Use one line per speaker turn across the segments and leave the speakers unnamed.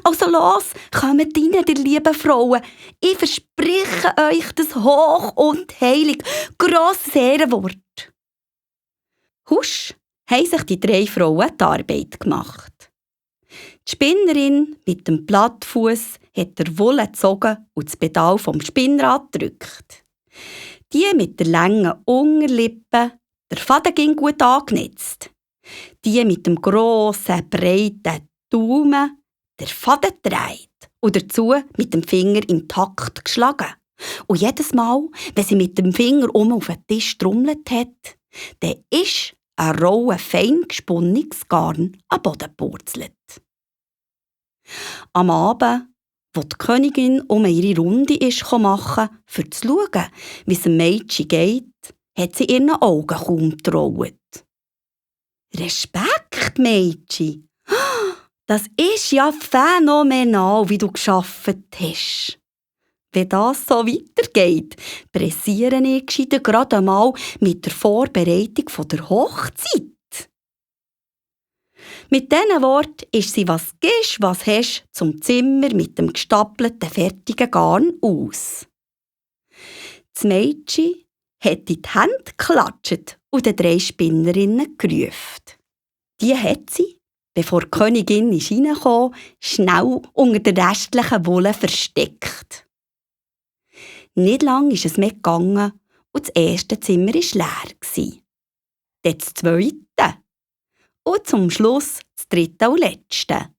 Also los, kommt rein, ihr lieben Frauen. Ich verspreche euch das hoch und heilig, grosses Ehrenwort. Husch, haben sich die 3 Frauen die Arbeit gemacht. Die Spinnerin mit dem Plattfuß hat der Wolle gezogen und das Pedal vom Spinnrad gedrückt. Die mit der langen Unterlippe, der Faden ging gut angenetzt. Die mit dem grossen, breiten Daumen, der Faden dreht und dazu mit dem Finger im Takt geschlagen. Und jedes Mal, wenn sie mit dem Finger auf den Tisch trommelt hat, dann ist eine Rolle fein gesponnenes Garn am Boden gepurzelt. Am Abend, wo die Königin ihre Runde machen für zu schauen, wie es dem Mädchen geht, hat sie ihren Augen kaum getraut. Respekt, Mädchen! Das ist ja phänomenal, wie du gearbeitet hast. Wenn das so weitergeht, pressiere ich gescheiter gerade einmal mit der Vorbereitung der Hochzeit. Mit diesen Worten ist sie was gibst, was hast, zum Zimmer mit dem gestapelten, fertigen Garn aus. Das Mädchen hat in die Hände geklatscht und den 3 Spinnerinnen gerufen. Die hat sie, bevor die Königin reinkam, schnell unter der restlichen Wolle versteckt. Nicht lang ist es mehr gegangen und das erste Zimmer war leer. Dann das zweite. Und zum Schluss das dritte und letzte.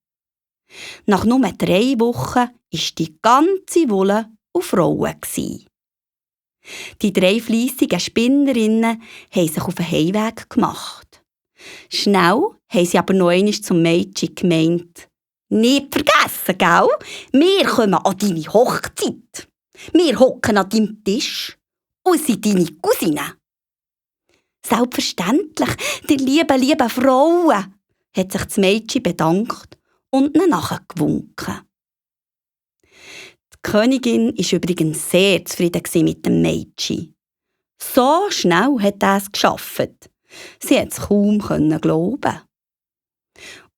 Nach nur 3 Wochen war die ganze Wolle auf Rollen. Die 3 fleissigen Spinnerinnen haben sich auf den Heimweg gemacht. Schnell haben sie aber noch einmal zum Mädchen gemeint: «Nicht vergessen, gell? Wir kommen an deine Hochzeit. Wir hocken an deinem Tisch und sind deine Cousinen.» «Selbstverständlich, die lieben Frauen», hat sich das Mädchen bedankt und ihnen nachgewunken. Die Königin war übrigens sehr zufrieden mit dem Mädchen. So schnell hat es geschafft. Sie konnte es kaum glauben.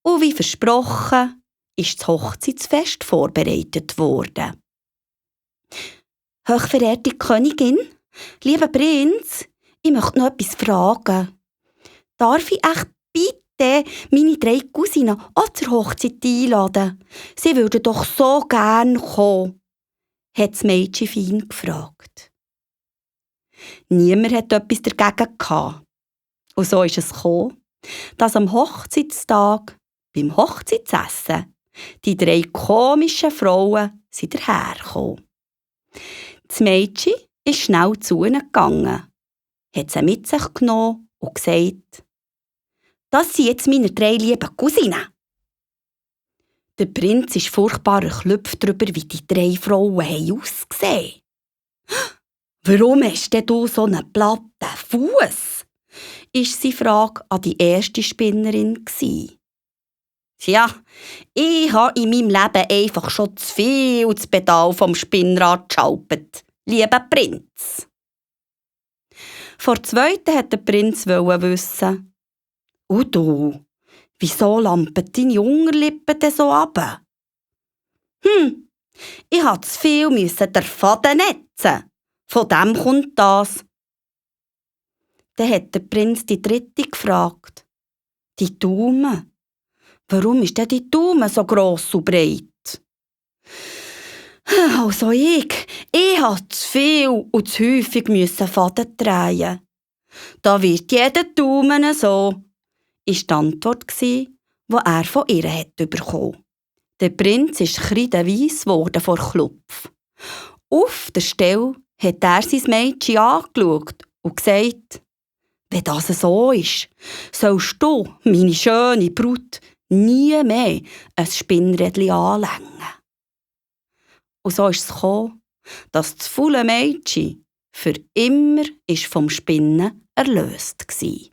Und wie versprochen, ist das Hochzeitsfest vorbereitet worden. «Hochverehrte Königin, lieber Prinz, ich möchte noch etwas fragen. Darf ich echt bitte meine 3 Cousinen auch zur Hochzeit einladen? Sie würden doch so gern kommen», hat das Mädchen fein gefragt. Niemand hatte etwas dagegen gehabt. Und so ist es gekommen, dass am Hochzeitstag, beim Hochzeitsessen, die 3 komischen Frauen daherkamen. Das Mädchen ist schnell zu ihnen gegangen, hat sie mit sich genommen und gesagt: «Das sind jetzt meine 3 lieben Cousinen.» Der Prinz ist furchtbar erschlüpft darüber, wie die 3 Frauen ausgesehen haben. «Warum hast du so einen platten Fuss?» war seine Frage an die erste Spinnerin. «Tja, ich habe in meinem Leben einfach schon zu viel das Pedal vom Spinnrad geschaltet, lieber Prinz.» Vor der zweiten wollte der Prinz wissen: «Und du, wieso lampen deine Unterlippen denn so ab?» «Ich musste zu viel den Faden netzen. Von dem kommt das.» Dann hat der Prinz die dritte gefragt: «Die Daumen, warum ist denn die Daumen so gross und breit?» «Also ich musste zu viel und zu häufig Faden drehen. Da wird jeder Daumen so», war die Antwort, die er von ihr bekommen hat. Der Prinz ist kreideweiss geworden vor Klopf. Auf der Stelle hat er sein Mädchen angeschaut und gesagt: «Wenn das so ist, sollst du, meine schöne Brut, nie mehr ein Spinnrädchen anlängen.» Und so ist es gekommen, dass das faule Mädchen für immer vom Spinnen erlöst war.